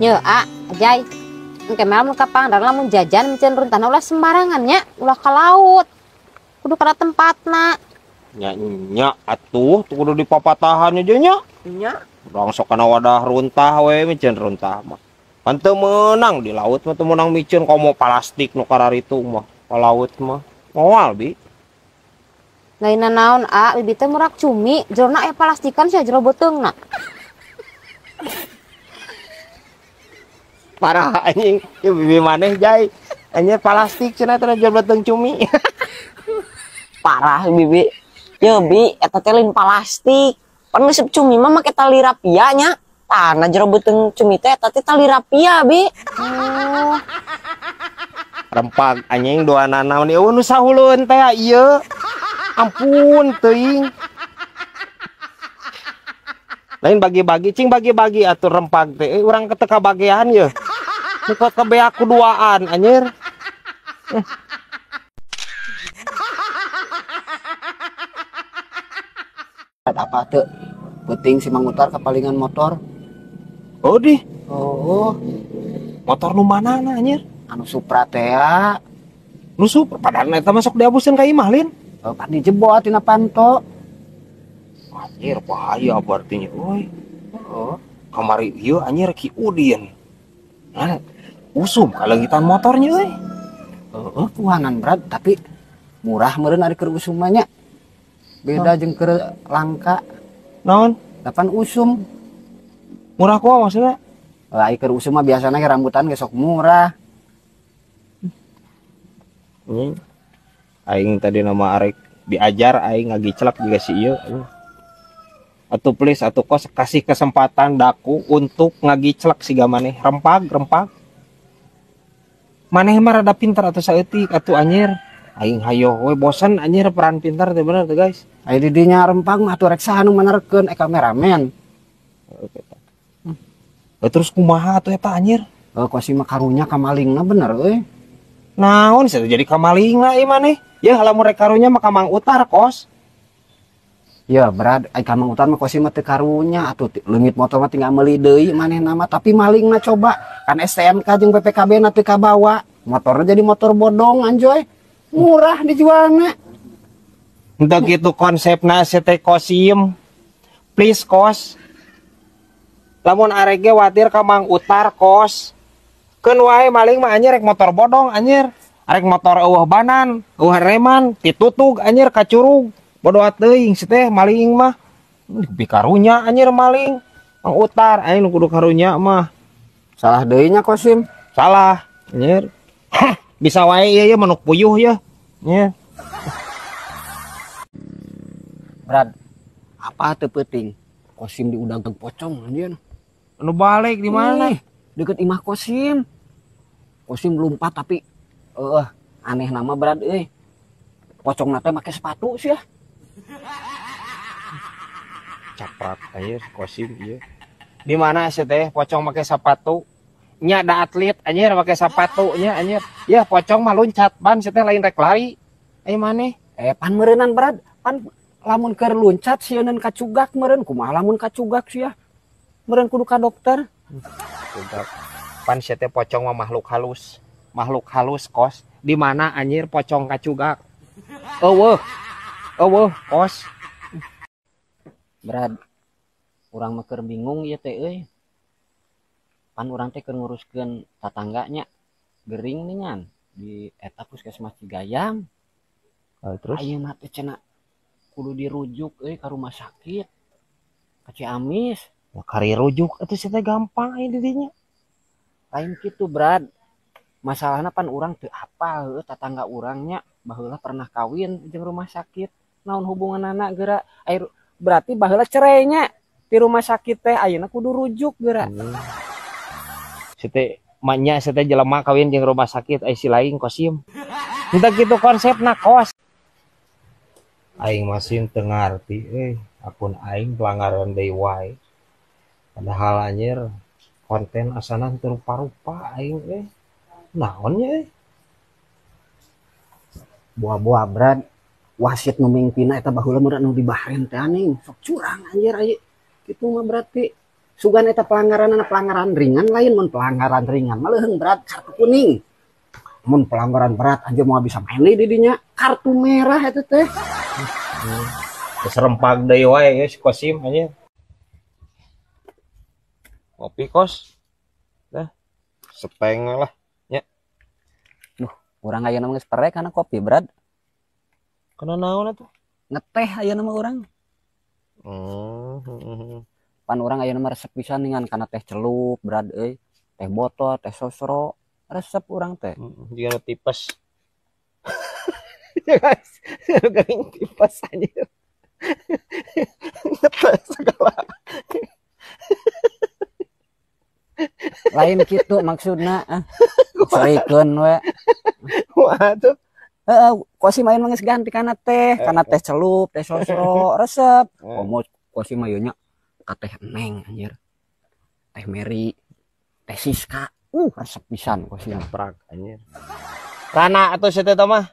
Nye, a, Ajay. Engke mah lamun ka Pangandaran lamun jajan miceun runtahna ulah sembarangan nya, ulah ka laut. Kudu kana tempatna. Nya nya atuh tuh kudu dipapatahan aja nya. Nya. Urang sok kana wadah runtah we miceun runtah mah. Pan teu meunang di laut mah teu meunang miceun komo plastik nu kararitu mah. Ka laut mah moal bi. Lain naon a, bibi teh murak cumi, jerona aya plastikan sia jero beuteungna. Parah anjing, ieu bibi maneh jai. Anjir plastik cenah teh jero beuteung cumi. Parah bibi. Ye bi, eta teh lain plastik. Pan ngeuseub cumi mah make tali rapia nya. Tah, na jero beuteung cumi teh eta teh tali rapia bi. Oh. Rempag anjing dua nanaon ieu nu sahuleun teh ieu. Ampun teuing. Lain bagi-bagi, cing bagi-bagi atuh rempag teh. Urang teu kabagean ye. Muka kebeak kuduaan anjir. Apa tuh? Penting si Mang Utar kepalingan motor. Oh di. Oh. Motor nu mana na anjir? Anu Supra teh ya. Nu Supra padahal eta masuk diabuseun ka imah lin. Oh, pan dijebot tina panto. Anjir bahaya berarti nya euy. Oh. Kamari ieu anjir Ki Udin. Nah, usum kaleungitan motornya euy. Heeh, kuhangan berat tapi murah meureun ari keur usum mah nya. Beda jeung keur langka. Naon? Dapan usum. Murah kumaha maksudna? Lah ari keur usum mah biasana ge rambutan ge sok murah. Ini aing tadi nama arek diajar aing ngagicelak juga si ieu. Atuh please atuh kos kasih kesempatan daku untuk ngagicelak siga maneh rempag rempag. Maneh mah rada pintar atuh saeutik atuh anjir. Aing hayoh we bosan anjir peran pintar teh bener teh guys. Aya di dinya rempag mah atuh rek saha nu menerkeun kameramen. Terus kumaha atuh eta anjir? Kos mah karunya ka malingna bener euy. Naon sih jadi ka malingna ieu maneh? Ya lamun rek karunya mah ka Mang Utar kos. Ya berad ai ka Mang Utar mah kos mah teu karunya atuh leungit motor mah tinggal meuli deui manehna mah tapi malingna coba kan STNK jeung BPKB na teu kabawa. Motorna jadi motor bodong anjoy. Murah dijualna. Henteu kitu konsepna CT Kosim. Please kos. Lamun arek ge watir ka Mang Utar kos. Keun wae maling mah anjir rek motor bodong anjir. Arek motor eueuh banan, eueuh reman, ditutug anjir ka curug. Bodoh teuing si teh maling mah. Bi karunya anjir maling. Mang Utar aing nu kudu karunya mah. Salah deui nya Kosim. Salah anjir. Hah, bisa wae ieu ye manuk puyuh ye. Nya. Brad, apa teu peuting? Kosim diudag pocong anjir. Anu balik di mana? Deket imah Kosim. Kosim lompat tapi aneh nama Brad euy. Pocongna teh make sepatu sih ya. Caprak anjir Kosim ieu. Di mana sih teh pocong make sepatu? Nya da atlet anjir make sepatu nya anjir. Ya pocong mah loncat ban sih teh lain rek lari. Ai maneh? Pan meureunnan Brad, pan lamun keur loncat sieuneun kacugak meureun kumaha lamun kacugak sia. Meureun kudu ka dokter. Kacugak. Pan sia teh pocong mah makhluk halus. Makhluk halus kos. Di mana anjir pocong kacugak? Eueuh. Eueuh kos. Brad, urang mah keur bingung ieu teh euy. Pan urang teh keur nguruskeun tatangganya gering ningan di eta puskesmas Cigayam. Terus? Ayeuna teh cenah kudu dirujuk euy ka rumah sakit ka Ciamis. Ya kari rujuk atuh sia teh gampang aya di dinya. Lain kitu Brad. Masalahna pan urang teu apal heueuh tatangga urangnya baheula pernah kawin jeung rumah sakit. Naon hubunganana geura? Air berarti baheula cerainya di rumah sakit teh ayeuna kudu rujuk geura. Si teh manya si teh jelema kawin jeung rumah sakit ai si lain Kosim. Henteu kitu konsepna kos. Aing masih teu ngarti euy, akun aing pelanggaran deui wae. Padahal anjir konten asana teu rupa-rupa aing euy. Naon nya euy? Buah-buah Brad, wasit nu mingpina eta baheula meureun nu di Bahrain teh anjing, sok curang anjir aya. Kitu mah berarti Sugan eta pelanggaran pelanggaran ringan lain, mun pelanggaran ringan mah leuheung berat kartu kuning. Mun pelanggaran berat anjir moal bisa main deui di dinya, kartu merah eta teh. Serempag deui wae ya si Kosim anjir. Ngopi, Kos. Dah. Sepeng lah. Urang ayeuna mah geus perek kana kopi, Brad. Kana naon atuh? Ngeteh ayeuna mah urang. Pan urang ayeuna mah resep pisan dengan kana teh celup, Brad euy. Teh botol, teh sosro, resep urang teh. Jiga nu tipes. Ya guys, nu geuning tipes anjir. Ngeteh segala. Lain kitu maksudna, ah. Serikeun we. Kumaha tuh? Heeh, Kosim ayeuna mah geus ganti kana teh celup, teh sosro, resep. Komo Kosim mah ieu nya ka teh Neng anjir. Teh Mary, teh Siska. Resep pisan Kosim. Prak anjir. Rana atuh si teh mah.